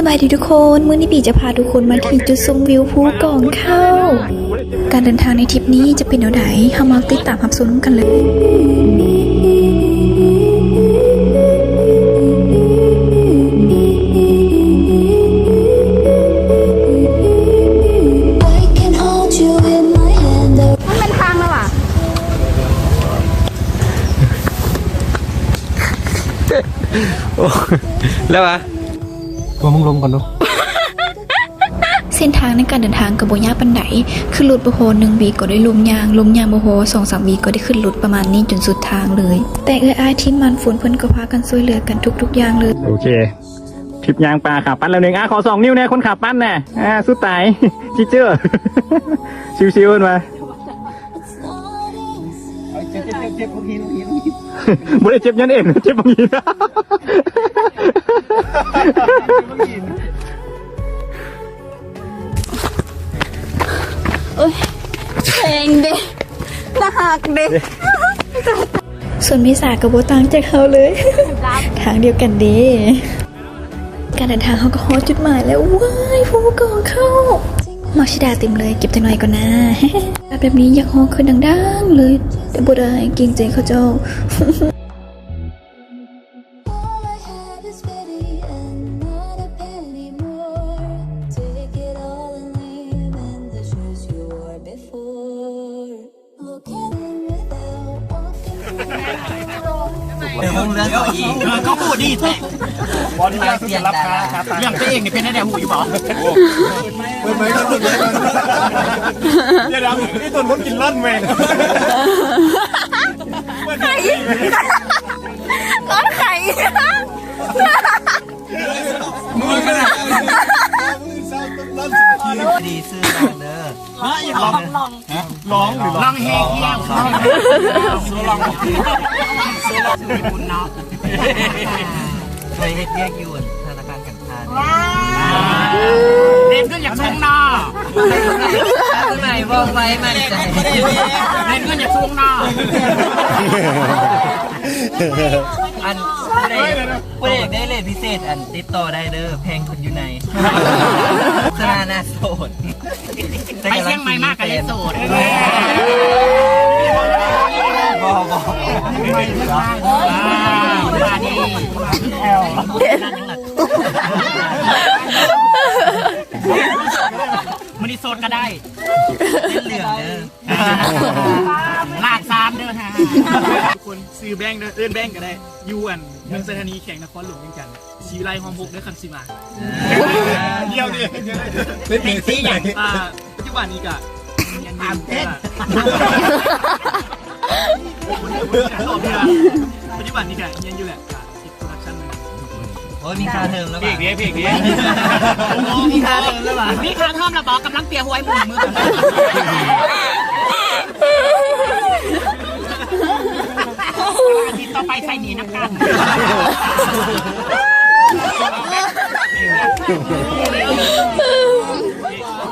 ສະບາຍດີທຸກຄົນ, ມື້ນີ້ບີຈະພາທຸກຄົນມາທີ່ຈຸດຊົມວິວພູກອງເຂົ້າ. ການເດີນທາງໃນທຣິບນີ້ຈະເປັນແນວໃດ, ເຮົາມາຕິດຕາມຮັບຊົມນຳກັນເລີຍ. ມັນເປັນທາງແລ້ວຫວາ? ໂອ້ ແລ້ວຫວາ? ຕົວະ ມຶງລົງກ່ອນດູ. ເສັ້ນທາງໃນການເດີນທາງກໍບໍ່ຍາກປານໃດ, ຂຶ້ນລົດບໍ່ພໍໜຶ່ງວີກໍໄດ້ລົງຍ່າງ, ລົງຍ່າງບໍ່ພໍສອງສາມວີກໍໄດ້ຂຶ້ນລົດ, ປະມານນີ້ຈົນສຸດທາງເລີຍ. ແຕ່ເອື້ອຍອ້າຍທີມງານຝົນເພິ່ນກໍພາກັນຊ່ວຍເຫຼືອກັນທຸກໆຢ່າງເລີຍ. ໂອເຄ ທຣິບຍ່າງປ່າ ຂາປັ້ນແລ້ວໜຶ່ງ. ອາ ຂໍສອງນິ້ວແດ່ ຄົນຂາປັ້ນນະ. ອາ ສູ້ຕາຍ ຈິເຈີ ຊິວໆ ເພິ່ນວ່າ. ເຈັບ ເຈັບ ເຈັບ ເຈັບ ບໍ່ໄດ້ເຈັບຍ້ອນເອັນ ເຈັບບັກຫີນ. ໂອ້ຍ ແພງເດ້ ໜ້າຮັກເດ້. ສ່ວນເມສາກໍບໍ່ຕ່າງຈາກເຮົາເລີຍ ທາງດຽວກັນເດ້. ການເດີນທາງເຮົາກໍຮອດຈຸດໝາຍແລ້ວ. ວ້າຍ ພູກອງເຂົ້າ ໝາກຊິດາເຕັມເລີຍ, ເກັບຈັກໜ້ອຍກ່ອນນາ. ແບບນີ້ຢາກຮ້ອງຂຶ້ນດັງໆເລີຍ ແຕ່ບໍ່ໄດ້ ເກງໃຈເຂົາເຈົ້າ. Look at him without walking through. ເລື່ອງຂອງເລື່ອງເຂົາເອງ ເອີ ເຂົາຮູ້ດີແທ້. ຂອອະອະນຸຍາດ ເລື່ອງຕົວເອງນີ້ເປັນແນວໃດຮູ້ຢູ່ບໍ່? ເປີດໄມ ເປີດໄມ ດຽວໆ ນີ້ຕົ້ນຄົນກິນລ່ອນແມ່ງ ເປີດໄມ ລ່ອນໄຂ່. ດີຊື່ນາງເດີ. ລອງ ລອງ ລອງເຮັດວຽກ ລອງ ລອງ ເຄີຍເຮັດວຽກຢູ່ທະນາຄານການຄ້າ. ເຮັດເງິນຢາກສູງເນາະ ເວົ້າໄວໝັ້ນໃຈ ເຮັດເງິນຢາກສູງເນາະ. ອັນ ຜູ້ໃດ ຜູ້ໃດຢາກໄດ້ເຣດພິເສດ ອັນ ຕິດຕໍ່ໄດ້ເດີ ແພງຂຶ້ນຢູ່ໃນ ສະຖານະໂສດ. ໄປຊຽງໃໝ່ມາກໍເລີຍໂສດ. ບໍ່ ບໍ່ ບໍ່ ອ່າ ມາດີ ມື້ນີ້ໂສດກໍໄດ້ ເປັນເລື່ອງເດີ ຫຼາກສາມເດີ. ທຸກຄົນ ຊື່ແບງເດີ ເອີ້ນແບງກໍໄດ້ ຢູ່ອັນ ເມືອງໄຊທານີ ແຂວງນະຄອນຫຼວງວຽງຈັນ. ສີວິໄລຮ່ວມຫົກເດີ ຄັນຊິມາ ດຽວນີ້ ເປັນສີຫຍັງ? ອ່າ ປັດຈຸບັນນີ້ກະຮຽນຢູ່ ປັດຈຸບັນນີ້ກະຮຽນຢູ່ແຫຼະ ກະເຮັດໂປຣດັກຊັນ. ໂອ້ຍ ມີຄ່າເທີມແລ້ວຫວາ? ເພກເດ້ ເພກເດ້ ມີຄ່າເທີມແລ້ວຫວາ? ມີຄ່າເທີມແລ້ວບໍ່? ກຳລັງເປຍຫວຍໝູນມື້ ອາທິດຕໍ່ໄປໃຊ້ໜີ້ນຳກັນ.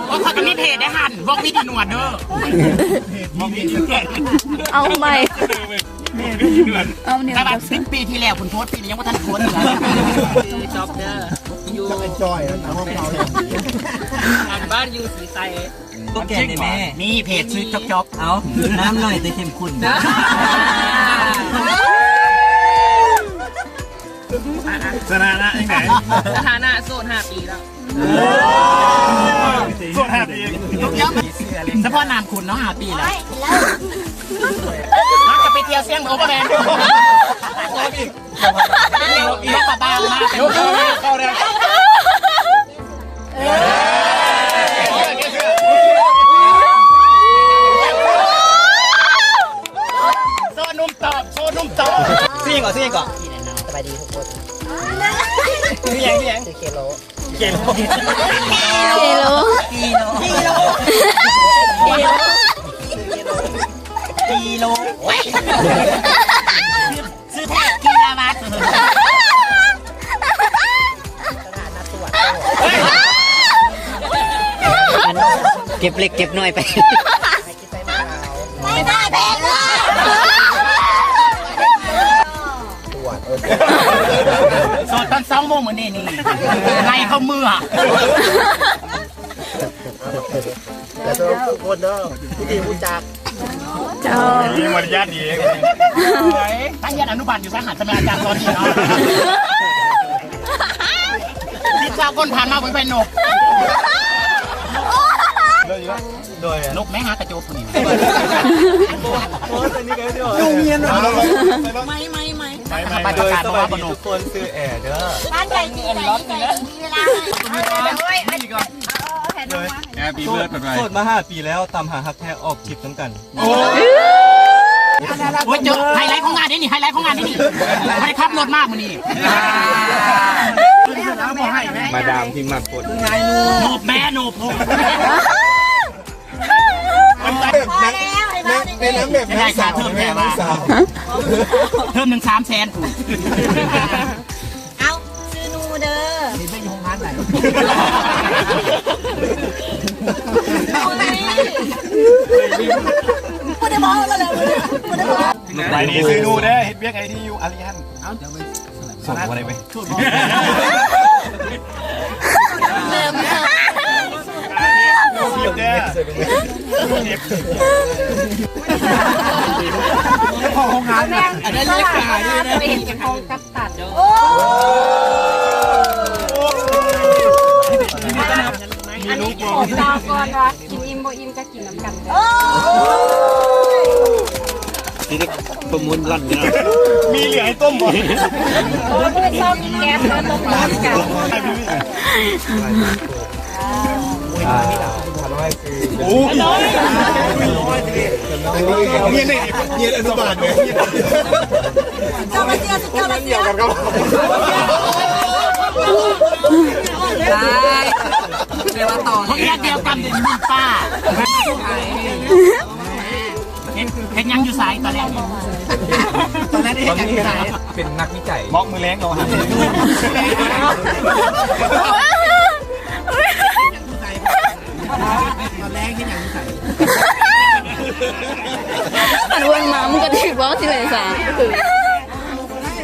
ໂອ້ ຂ້ອຍກໍມີເພຈໄດ້ຫັ້ນ ວອກວິດອີນວດເດີ ວອກວິດອີນວດ. ເອົາໃໝ່ ເອົາແນວ ແຕ່ວ່າສິບປີທີ່ແລ້ວພຸ້ນໂພສ ປີນີ້ຍັງບໍ່ທັນໂພສເທື່ອ. ຈອບເດີ ຢູ່ຈອຍ ຫ້ອງເຮົາ ອັນບ້ານຢູ່ສີໄຊ. ພວກແກນີ້ແມ່ ນີ້ເພຈຊື່ຈອກໆ. ເອົ້າ ນ້ຳໜ້ອຍແຕ່ເຂັ້ມຂຸ້ນ. ສະຖານະຈັ່ງໃດ? ສະຖານະໂສດຫ້າປີແລ້ວ. ໂອ້ ໂສດຫ້າປີ ສະເພາະນ້ຳຂຸ້ນເນາະ ຫ້າປີແລ້ວ. ມັກຈະໄປທ່ຽວຊຽງໂອກແບນ ໄປທ່ຽວອີກ ໄປທ່ຽວອີກ ເຂົ້າໄດ້. ໂຊໜຸ່ມຕອບ ໂຊໜຸ່ມຕອບ. ຊື່ຫຍັງເກາະ? ຊື່ຫຍັງເກາະ? ສະບາຍດີທຸກຄົນ. ຊື່ຫຍັງ? ຊື່ຫຍັງ? ຊື່ເຄໂລ. ເຄໂລ ເຄໂລ ເຄໂລ ເຄໂລ. ຊື່ແທ້ ກິລະວັດ. ອັນ ເກັບເລັກເກັບນ້ອຍໄປ. ໂສດ ຕອນສອງໂມງມື້ນີ້ນີ້ ໄລ່ເຂົາເມືອ. ແຕ່ສຳລັບທຸກຄົນເດີ ທີ່ດີຮູ້ຈັກ ເຈົ້າ ມີມາລະຍາດດີ. ນັກຮຽນອະນຸບານຢູ່ສາຍຫາດ ສະແມ່ນອາຈານສອນດີເນາະ. ສິບຊາວຄົນຜ່ານມາເບິ່ງໄຟນົກ. ໂດຍ ນົກແມ່ຫາກະໂຈບຜູ້ນີ້. ໂອ້ຍ ອັນນີ້ກໍເດີ ໂຮງຮຽນ ໄມ້ ໄມ້ ໄມ້ ໄປ ໂດຍ ສະບາຍດີທຸກຄົນ ຊື່ແອເດີ. ບ້ານໃຈດີ ໃຈດີ ໃຈດີ ມີເວລາໃຫ້ ໂດຍ Happy birthday ໂສດມາຫ້າປີແລ້ວ ຕາມຫາຮັກແທ້ ອອກທຣິບນຳກັນ. ໂອ້ຍ ໂອ້ຍ ເຈີ ໄຮໄລຂອງງານເດ້ນີ້ ໄຮໄລຂອງງານເດ້ນີ້. ບໍ່ໄດ້ຂັບລົດມາມື້ນີ້. ມາດາມທີ່ມັກກົດ ໂນບແມ່ ໂນບ ໂນບ. ພອແລ້ວ ໃຫ້ເວົ້າ ໃຫ້ເວົ້າ ເທອມໜຶ່ງສາມແສນພຸ້ນ. ເອົ້າ ຊື່ນູເດີ. ເຮັດວຽກຢູ່ໂຮງງານໃດ? ບໍ່ໄດ້ບອກມາແລ້ວ ບໍ່ໄດ້ບອກ. ສະບາຍດີ ຊື່ນູເດີ ເຮັດວຽກໄອທີຢູ່ອາຣີອັນ. ເອົ້າ ດຽວໄປ ສອງບໍ່ໄດ້ເວີຍ. ເຈົ້າຂອງໂຮງງານນະ ອັນນັ້ນເລຂາຢູ່ນະ ເປັນຂອງກັບຕັນ. ໂອ້ ອັນນີ້ຂໍກ່າວກ່ອນວ່າ ກິນອີ່ມບໍ່ອີ່ມກໍກິນນຳກັນເດີ. ໂອ້ ຊິໄດ້ປະມູນລັນເນາະ ມີເຫຼືອໃຫ້ຕົ້ມບໍ່? ໂອ້ຍ ຊອບກິນແກງ ເຮົາຕົ້ມນຳກັນ. ໂອ້ຍ ຮຽນໄດ້ ຮຽນອະນຸບານເລີຍ. ເຈົ້າມາເຊື່ອ ເຈົ້າມາເຊື່ອ ໄດ້ ເອີ້ນວ່າຕໍ່ເລີຍ ຮຽນດຽວກັນເປັນລຸ້ນປ້າ. ເຮັດ ເຮັດຫຍັງຢູ່ໃສຕອນແລກນີ້? ຕອນແລກນີ້ເຮັດຫຍັງຢູ່ໃສ? ເປັນນັກວິໄຈ. ເໝາະມື້ແລງເນາະ. ຕອນແລກເຮັດຫຍັງຢູ່ໃສ? ອັນອ້ວນມາ ມຶງກະຕິບອກຊິເປັນສາວ.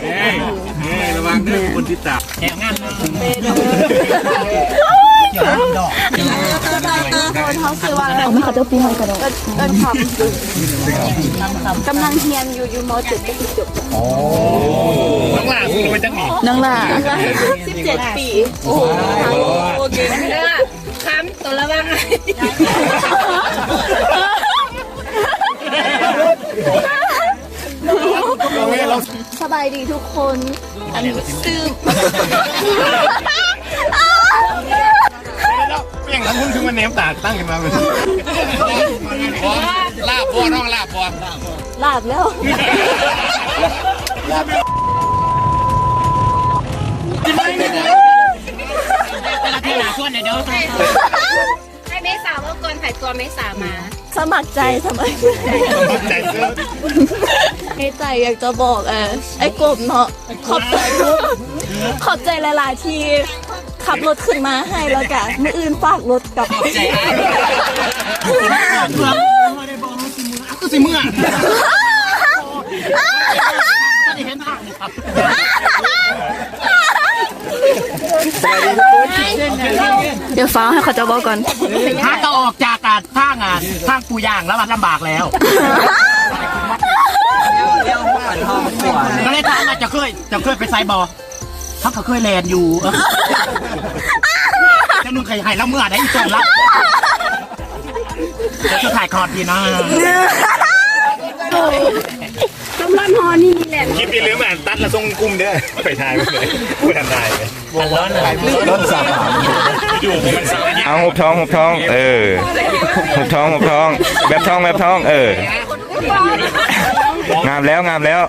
ເອີຍ ເອີຍ ລະວັງເດີ ຄົນຕິດຕາມ. ແຖວງານເລີຍ ດອກ ເຮົາຊື່ວ່າ ເອົາມາ ເຂົາເຈົ້າປີ້ໃຫ້ກະດອກ. ເອີ້ນຄຳ ກຳລັງຮຽນຢູ່ ຢູ່ ມໍເຈັດ ກະຊິຈົບ. ໂອ້ ນ້ອງຫຼ້າ ອາຍຸຈັກປີ? ນ້ອງຫຼ້າ ສິບເຈັດປີ. ໂອ້ໂຫ ໂອເຄ ຄຳ ໂຕລະວັງ. ສະບາຍດີທຸກຄົນ. ອັນນີ້ຊື່ ເປັນຫຍັງທັງຄຸນຄືມາແນມຕາຕັ້ງຂຶ້ນມາເລີຍ? ລາບບໍ່ ນ້ອງລາບບໍ່? ລາບແລ້ວ. ລາບແລ້ວ. ເວລາເທື່ອໜ້າຊວນແດ່ເດີ. ໃຫ້ເມສາເວົ້າກ່ອນ ໃຜຕົວະເມສາມາ? ສະໝັກໃຈ ສະໝັກໃຈ. ໃນໃຈຢາກຈະບອກ ເອີ ອ້າຍກົບເນາະ ຂອບ ຂອບໃຈຫຼາຍໆ ທີ່ຂັບລົດຂຶ້ນມາໃຫ້ ແລ້ວກະມື້ອື່ນຝາກລົດກັບ. ຂອບໃຈອ້າຍ. ຄືຊິເມືອ ບໍ່ໄດ້ເຫັນທາງ. ດຽວຟ້າວໃຫ້ເຂົາເຈົ້າເວົ້າກ່ອນ. ຫາກໍອອກຈາກ ອ່າ ທາງ ອ່າ ທາງປູຢາງລະວັດລຳບາກແລ້ວ. ກໍເລີຍຖາມວ່າ ເຈົ້າເຄີຍ ເຈົ້າເຄີຍໄປໃສບໍ່? ເຮົາກໍເຄີຍແລ່ນຢູ່. ເຈົ້າໜຶ່ງໃຫ້ລາວເມືອໄດ້ອີກຕົນລະ. ເຈົ້າຊິຖ່າຍຄອນພີ່ນ້ອງ. ສຳລັບຮອນນີ້ແຫຼະ ຄລິບນີ້ລືມອັນຕັດລະສົ່ງກຸ່ມເດີ. ໄປຖ່າຍບໍ່ໄດ້ ບໍ່ທັນຖ່າຍເລີຍ. ເອົາຮູບທ້ອງ ຮູບທ້ອງ ເອີ ຮູບທ້ອງ ຮູບທ້ອງ ແບບທ້ອງ ແບບທ້ອງ ເອີ ງາມແລ້ວ ງາມແລ້ວ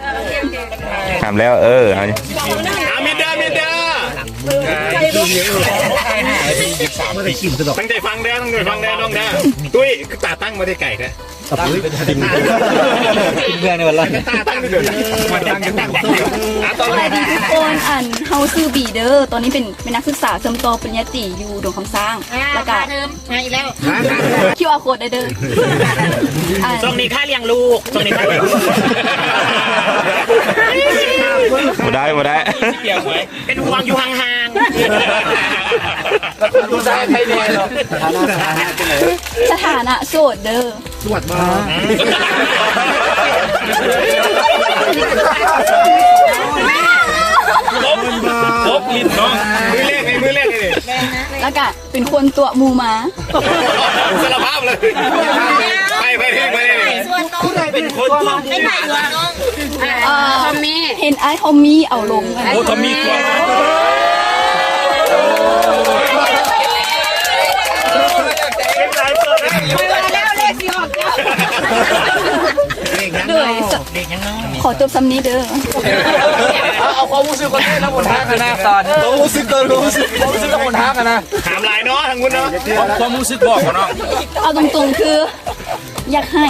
ງາມແລ້ວ ເອີ ເອົາ ອາມິດເດີ ອາມິດເດີ. ຕັ້ງໃຈຟັງເດີ ຕັ້ງໃຈຟັງເດີ ນ້ອງເດີ. ຕຸ້ຍ ຕາຕັ້ງມາແຕ່ໄກແທ້. ກິນເມືອງໃນວັນລະ ສະບາຍດີທຸກຄົນ ອັນ ເຮົາຊື່ບີເດີ ຕອນນີ້ເປັນ ເປັນນັກສຶກສາເຊື່ອມຕໍ່ປະລິນຍາຕີຢູ່ດົງຄຳຊ້າງ ອ່າ ແລ້ວກະ ຄ່າເທີມ ມາອີກແລ້ວ ຄິວອາໂຄດໄດ້ເດີ ອັນ ຊ່ວງນີ້ຄ່າລ້ຽງລູກ ຊ່ວງນີ້ຄ່າລ້ຽງລູກ ບໍ່ໄດ້ ບໍ່ໄດ້ ເປັນຫ່ວງຢູ່ຫ່າງໆ ຜູ້ຊາຍໃຜແນ່ເນາະ ສະຖານະໂສດເດີ ສວດມາ ຄົບ ຄົບລິດເນາະ ມື້ແລກໃນມື້ແລກເລີຍ ແລ້ວກະເປັນຄົນຕົວະໝູ່ມາ ສາລະພາບເລີຍ ໄປ ໄປ ໄປ ເປັນຄົນຕົວະໝູ່ ເອີ ທອມມີ້ ເຫັນອ້າຍທອມມີ້ເອົາລົງ ໂອ້ ທອມມີ້ຕົວະ ໂດຍ ຂໍຈົບສ່ຳນີ້ເດີ ເອົາ ເອົາຄວາມຮູ້ສຶກກ່ອນເດີ ນຳຫົນທາງຫັ້ນນະ ຄວາມຮູ້ສຶກກ່ອນ ຄວາມຮູ້ສຶກ ຄວາມຮູ້ສຶກນຳຫົນທາງຫັ້ນນະ ຖາມຫຼາຍເນາະ ທາງພຸ້ນເນາະ ຄວາມ ຄວາມຮູ້ສຶກບອກເນາະ ເອົາຕົງໆ ຄື ຢາກໃຫ້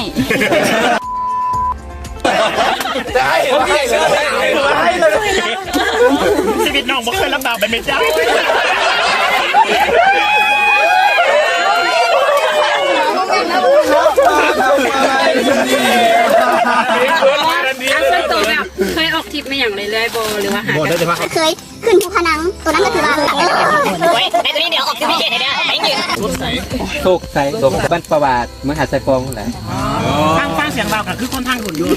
ຊີວິດນ້ອງບໍ່ເຄີຍລຳບາກແບບນີ້ຈັກ ເອົາສ່ວນຕົວແບບ ເຄີຍອອກທຣິບມາຫຍັງເລື້ອຍໆບໍ່ ຫຼືວ່າຫາ ບໍ່ໄດ້ ເຄີຍຂຶ້ນພູພະນັງ ໂຕນັ້ນກໍຄືວ່າ ໂອ້ຍ ໃນຕົວນີ້ດຽວອອກຊື່ພິເສດໃຫ້ເດີ ໄດ້ຍິນ ໂຊກໄຊ ໂຊກໄຊ ບ້ານປະຫວາດ ເມືອງຫາດຊາຍຟອງພຸ້ນແຫຼະ ຟັງ ຟັງສຽງລາວກໍຄືຄົນທາງພຸ້ນຢູ່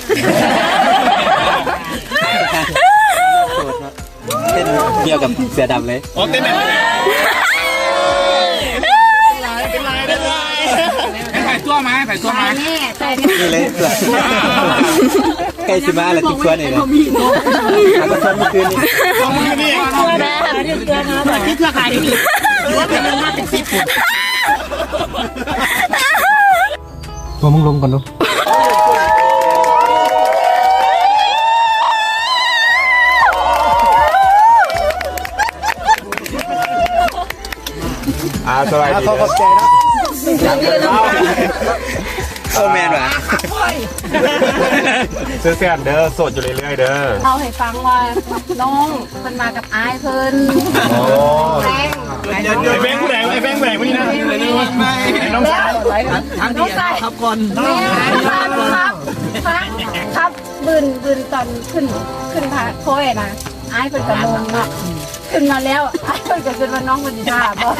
ເປັນດຽວກັບເສືອດຳເລີຍ ອໍ ເຕັ້ນໄດ້ ເປັນລາຍ ເປັນລາຍ ເປັນລາຍ ໃຜຕົວະມາ ໃຜຕົວະມາ ນີ້ແຫຼະ ໃກ້ຊິມາແລ້ວ ຕິດຕົວະນີ້ແຫຼະ ຫາກໍຊວນມື້ຄືນນີ້ ເອົາມື້ຄືນນີ້ ຕົວະນະ ຕິດຕົວະນະ ຕິດຕົວະຂາຍນີ້ ຕົວະເປັນເງິນມາເປັນສິບ ຕົວະມຶງລົງກ່ອນດູ ອ່າ ສະບາຍດີ ອ່າ ຂໍຂອບໃຈເນາະ ໂອ້ ແມ່ນຫວາ ຊື່ແຊນເດີ ໂສດຢູ່ເລື້ອຍໆ ເດີ ເລົ່າໃຫ້ຟັງວ່ານ້ອງ ເພິ່ນມາກັບອ້າຍເພິ່ນ ໂອ້ ແບງ ໄອ້ແບງຜູ້ໃດ ໄອ້ແບງຜູ້ໃດມື້ນີ້ນະ ນ້ອງຊາຍ ທາງນີ້ຂັບກ່ອນ ແມ່ນ ຂັບ ຂັບ ຂັບ ບືນ ບືນຕອນຂຶ້ນ ຂຶ້ນພະ ຄ່ອຍນະ ອ້າຍເພິ່ນກໍມົງເນາະ ຂຶ້ນມາແລ້ວ ອ້າຍເພິ່ນກໍຄິດວ່ານ້ອງເພິ່ນຊິຖ້າບໍ່ ໄ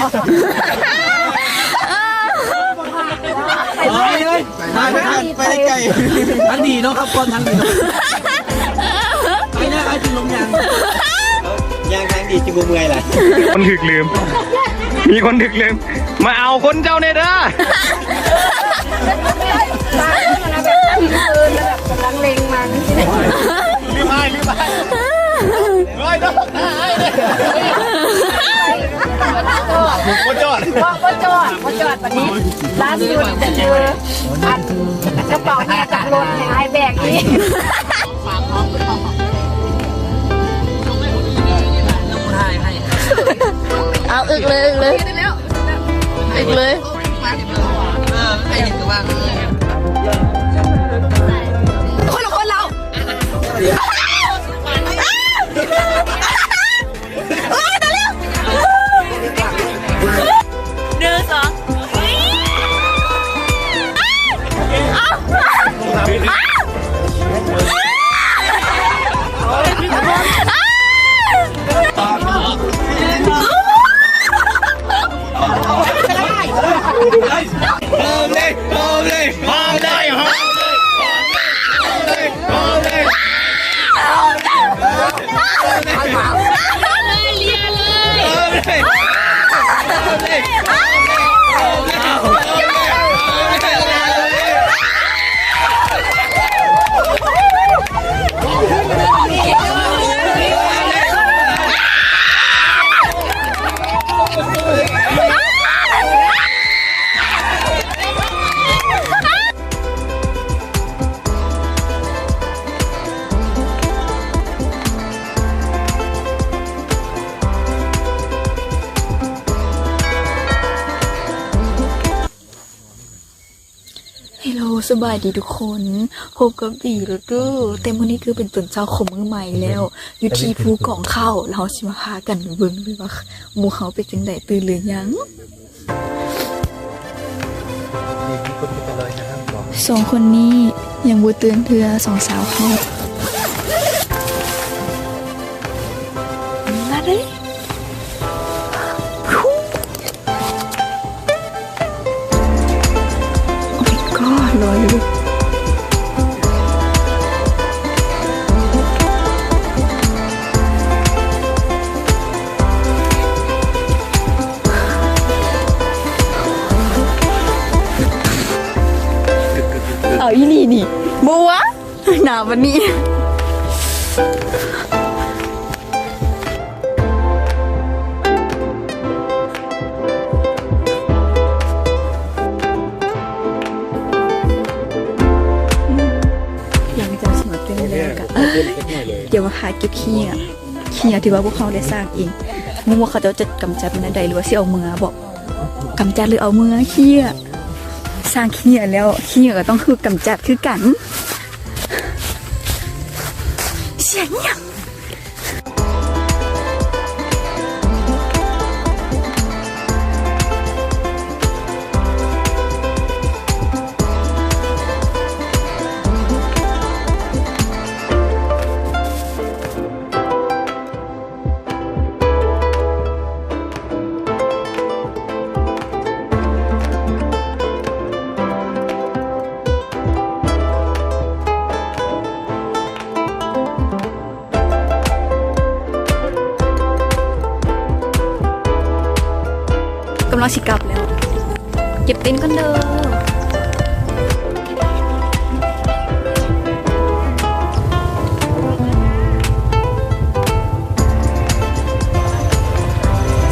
ປເລີຍ ໄປ ໄປ ໄປໄກ ທາງດີເນາະ ຂັບກ່ອນ ທາງດີເນາະ ໄປແລ້ວ ອ້າຍຊິລົງຍ່າງ ຍ່າງທາງດີຊິບໍ່ເມື່ອຍລະ ຄົນຖືກລືມ ມີຄົນຖືກລືມ ມາເອົາຄົນເຈົ້າແດ່ເດີ ລືມອ້າຍ ລືມອ້າຍ ເຮີ້ຍ ດອກ ອ້າຍເດ້ ບໍ່ຈອດ ບໍ່ ບໍ່ຈອດ ບໍ່ຈອດ ບັດນີ້ ລ່າສຸດກໍຄື ອັນ ກະເປົາເມຍກັບລົດໃຫ້ອ້າຍແບກອີກ ເອົາ ອຶກເລີຍ ອຶກເລີຍ ອຶກເລີຍ ຄົນລະຄົນລາວ ໂອ້ຍ ຕາຍແລ້ວ ໜຶ່ງ ສອງ ເອົາເລີຍ ເອົາເລີຍ. ສະບາຍດີທຸກຄົນ ພົບກັບບີອີກແລ້ວເດີ້ ແຕ່ມື້ນີ້ຄືເປັນຕອນເຊົ້າຂອງມື້ໃໝ່ແລ້ວ ຢູ່ທີ່ພູກອງເຂົ້າ ແລ້ວເຮົາຊິມາພາກັນໄປເບິ່ງເລີຍວ່າ ໝູ່ເຮົາເປັນຈັ່ງໃດ ຕື່ນຫຼືຍັງ. ສອງຄົນນີ້ຍັງບໍ່ຕື່ນເທື່ອ ສອງສາວເຮົາ. ມາເດີ້. Oh my god ລອຍເລີຍ. ເອົາອີ່ຫຼີນີ້ ບໍ່ວະ ໜາວປານນີ້. ຫຼັງຈາກສວດເສັດແລ້ວກະ ດຽວມາຫາເກັບຂີ້ເຫຍື້ອ ຂີ້ເຫຍື້ອທີ່ວ່າພວກເຮົາໄດ້ສ້າງເອງ. ບໍ່ຮູ້ວ່າເຂົາເຈົ້າຈະກຳຈັດມັນແນວໃດ ຫຼືວ່າຊິເອົາເມືອບໍ? ກຳຈັດ ຫຼື ເອົາເມືອ? ຂີ້ເຫຍື້ອ ສ້າງຂີ້ເຫຍື້ອແລ້ວ ຂີ້ເຫຍື້ອກະຕ້ອງຖືກກຳຈັດຄືກັນ. ສຽງອີ່ຫຍັງ? ກຳລັງຊິກັບແລ້ວ ເກັບເຕັນກ່ອນເດີ້.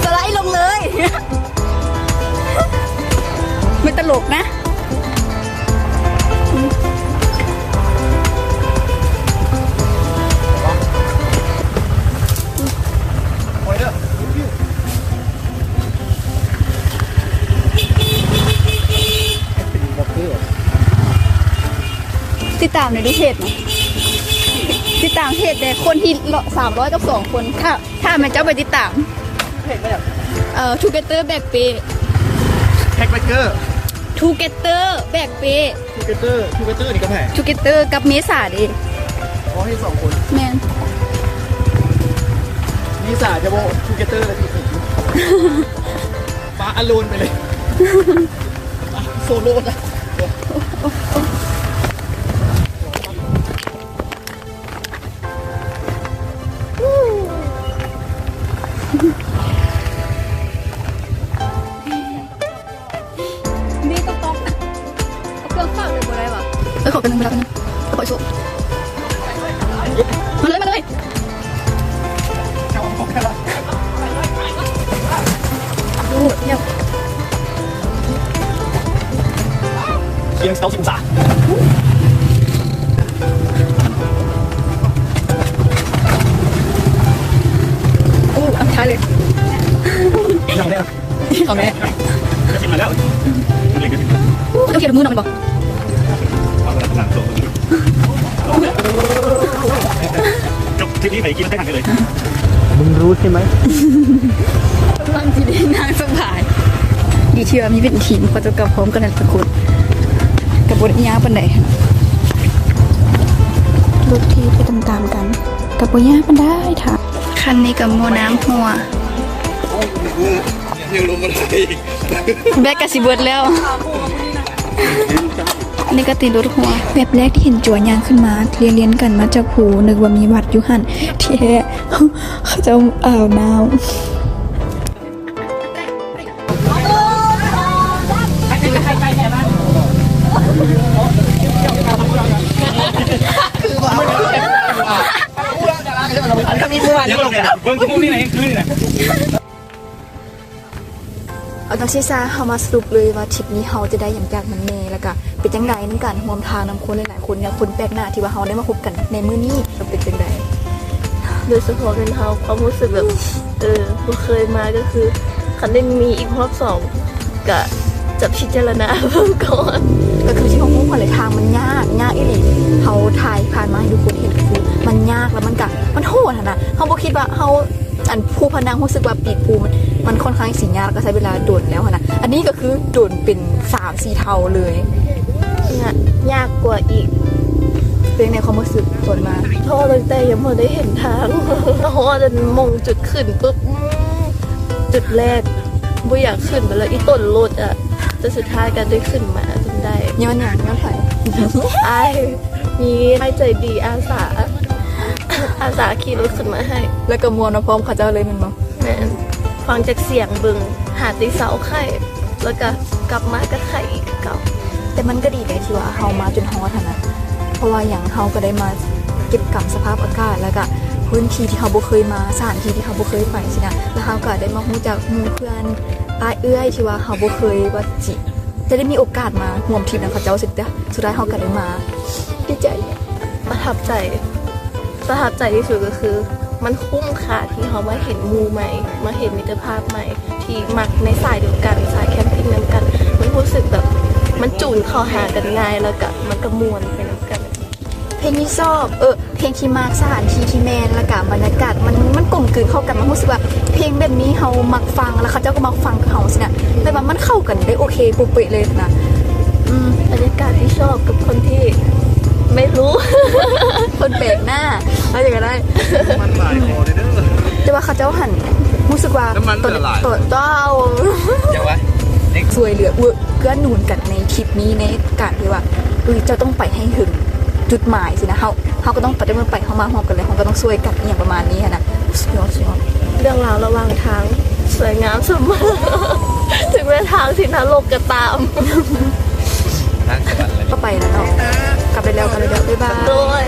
ສະໄລລົງເລີຍ ບໍ່ຕະຫຼົກນະ. ຕິດຕາມໃນເພຈນະ ຕິດຕາມເພຈແດ່ ຄົນທີ່ສາມຮ້ອຍກັບສອງຄົນ ຖ້າ ຖ້າແມ່ນເຈົ້າໄປຕິດຕາມ ເອີ Together Backpack Backpacker Together Backpack Together Together ນີ້ກັບໃຜ? Together ກັບເມສາເດ້. ອໍ ເຮັດສອງຄົນ. ແມ່ນ. ເມສາຈະບໍ່ Together ແລ້ວຕິ ປະ alone ໄປເລີຍ ໂຊໂລນະ. ນີ້ຕ້ອງ ຕ້ອງ ເອົາເຄື່ອງຝາກເລີຍບໍ່ໄດ້ຫວາ? ເອີ ຂໍກັນໜຶ່ງ ມາລະກັນນະ ຂໍໂຊກ ມາເລີຍ ມາເລີຍ. ໂອ້ ດຽວ ຄຽງເກົ້າສິບອົງສາ. ໂອ້ ອັນທ້າຍເລີຍ ຍັງແລ້ວ ເຂົ້າແມ່ ຈະຊິມາແລ້ວ ເຂົາເຮັດມືນ້ອງແມ່ນບໍ່? ຈົບຄລິບນີ້ໄປກິນໄດ້ທັນໄປເລີຍ ມຶງຮູ້ໃຊ່ໄໝ? ກຳລັງຊິໄດ້ນັ່ງສະບາຍ ດີທີ່ວ່າມີເປັນທີມ ເຂົາເຈົ້າກັບພ້ອມກັນແລ້ວທຸກຄົນ ກະບໍ່ໄດ້ຍາກປານໃດ ລົດທີ່ໄປຕາມໆກັນ ກະບໍ່ຍາກປານໃດ ຖ້າ ຄັນນີ້ກະໝໍ້ນ້ຳຮົ່ວ ແບັດກະຊິເບິດແລ້ວ ອັນນີ້ກະຕີລົດຮົ່ວ. ແວັບແລກທີ່ເຫັນຈົວຍ່າງຂຶ້ນມາ ລຽນໆກັນມາຈາກພູ ນຶກວ່າມີວັດຢູ່ຫັ້ນ ທີ່ແທ້ເຂົາເຈົ້າອາບນ້ຳ. ເອົາ ຈັ່ງຊີ້ຊະ ເຮົາມາສະຫຼຸບເລີຍວ່າທຣິບນີ້ເຮົາຈະໄດ້ຫຍັງຈາກມັນແດ່ ແລ້ວກະເປັນຈັ່ງໃດນຳການຮ່ວມທາງນຳຄົນຫຼາຍໆຄົນ ແລະ ຄົນແປກໜ້າທີ່ວ່າເຮົາໄດ້ມາພົບກັນໃນມື້ນີ້ ເປັນຈັ່ງໃດ? ໂດຍສະເພາະແມ່ນເຮົາ ຄວາມຮູ້ສຶກແບບ ເອີ ບໍ່ເຄີຍມາ ກະຄືຄັນໄດ້ມີອີກຮອບສອງ ກະຈະພິຈາລະນາເບິ່ງກ່ອນ ກະຄືຊິຮູ້ ເພາະເສັ້ນທາງມັນຍາກ ຍາກອີ່ຫຼີ. ເຮົາຖ່າຍຜ່ານມາໃຫ້ທຸກຄົນເຫັນຄືມັນຍາກ ແລ້ວມັນກະ ມັນໂຫດຫັ້ນນະ. ເຮົາບໍ່ຄິດວ່າເຮົາ ອັນພູພະນັງ ຮູ້ສຶກວ່າປີນພູມັນ ມັນຄ່ອນຂ້າງຊິຍາກ ແລ້ວກະໃຊ້ເວລາດົນແລ້ວຫັ້ນນະ. ອັນນີ້ກະຄືດົນເປັນສາມສີ່ເທົ່າເລີຍ. ຍາກ ຍາກກວ່າອີກ. ເປັນໃດຄວາມຮູ້ສຶກຕອນມາ? ທໍ້ຕັ້ງແຕ່ຍັງບໍ່ໄດ້ເຫັນທາງ. ເຮົາຮອດໝ່ອງຈຸດຂຶ້ນປຶບ ອືມ ຈຸດແລກ ບໍ່ຢາກຂຶ້ນໄປແລ້ວ ອີ່ຕົນລົດອະ ແຕ່ສຸດທ້າຍກະໄດ້ຂຶ້ນມາຈົນໄດ້. ຍ້ອນຫຍັງ? ຍ້ອນໃຜ? ອ້າຍ ມີອ້າຍໃຈດີອາສາ ອາສາຂີ່ລົດຂຶ້ນມາໃຫ້ ແລ້ວກະມ່ວນມາພ້ອມເຂົາເຈົ້າເລີຍແມ່ນບໍ່? ແມ່ນ. ຟັງຈາກສຽງເບິ່ງ ຫາແຕ່ເຊົາໄຂ້ ແລ້ວກະກັບມາກະໄຂ້ອີກຄືເກົ່າ. ແຕ່ມັນກະດີໃດທີ່ວ່າເຮົາມາຈົນຮອດຫັ້ນນະ. ເພາະວ່າຫຍັງ ເຮົາກະໄດ້ມາເກັບກຳສະພາບອາກາດ ແລ້ວກະພື້ນທີ່ທີ່ເຮົາບໍ່ເຄີຍມາ ສະຖານທີ່ທີ່ເຮົາບໍ່ເຄີຍໄປຊີ້ນະ. ແລ້ວເຮົາກະໄດ້ມາຮູ້ຈັກໝູ່ເພື່ອນ ອ້າຍເອື້ອຍທີ່ວ່າເຮົາບໍ່ເຄີຍວ່າຊິ ຈະໄດ້ມີໂອກາດມາຮ່ວມທຣິບນຳເຂົາເຈົ້າຊິ ແຕ່ສຸດທ້າຍເຮົາກະໄດ້ມາ. ດີໃຈ. ປະທັບໃຈ ປະທັບໃຈທີ່ສຸດກະຄື ມັນຄຸ້ມຄ່າທີ່ເຮົາມາເຫັນໝູ່ໃໝ່ ມາເຫັນມິດຕະພາບໃໝ່ ທີ່ມັກໃນສາຍດຽວກັນ ສາຍແຄມປິ້ງນຳກັນ. ມັນຮູ້ສຶກແບບ ມັນຈູນເຂົ້າຫາກັນງ່າຍ ແລ້ວກະມັນກະມ່ວນໄປນຳກັນ. ເພງທີ່ຊອບ ເອີ ເພງທີ່ມັກ ສະຖານທີ່ທີ່ແມ່ນ ແລ້ວກະບັນຍາກາດ ມັນ ມັນກົມກືນເຂົ້າກັນ. ມັນຮູ້ສຶກວ່າເພງແບບນີ້ເຮົາມັກຟັງ ແລ້ວເຂົາເຈົ້າກະມັກຟັງຄືເຮົາຊີ້ນະ. ແບບວ່າມັນເຂົ້າກັນໄດ້ໂອເຄໂປະເປະເລີຍຫັ້ນນະ. ອືມ ບັນຍາກາດທີ່ຊອບກັບຄົນທີ່ໄມ່ຮູ້ ຄົນແປກໜ້າ ວ່າຈັ່ງກະໄດ້. ນ້ຳມັນຫຼາຍພໍເດີ. ແຕ່ວ່າເຂົາເຈົ້າຫັ້ນ ຮູ້ສຶກວ່າ ນ້ຳມັນເຫຼືອຫຼາຍ ຕອນ ຕອນ ເຈົ້າ ຫຍັງວະ? ຊ່ວຍເຫຼືອເອື້ອ ເກື້ອໜູນກັນໃນທຣິບນີ້ ໃນການທີ່ວ່າ ເອີ ເຈົ້າຕ້ອງໄປໃຫ້ເຖິງຈຸດໝາຍຊີ້ນະ. ເຮົາ ເຮົາກະຕ້ອງໄປ ແຕ່ມັນໄປ ເຮົາມາພ້ອມກັນແລ້ວ ເຮົາກະຕ້ອງຊ່ວຍກັນ ອີ່ຫຍັງປະມານນີ້ຫັ້ນນະ. ສຸດຍອດ ສຸດຍອດ. ເລື່ອງລາວລະຫວ່າງທາງ ສວຍງາມສະເໝີ ເຖິງແມ່ນທາງທີ່ນະລົກກະຕາມ. ທາງສະຫວັນລະ ເຮົາໄປແລ້ວເນາະ ກັບໄດ້ແລ້ວ ກັບໄດ້ແລ້ວ ບາຍບາຍ. ໂດຍ.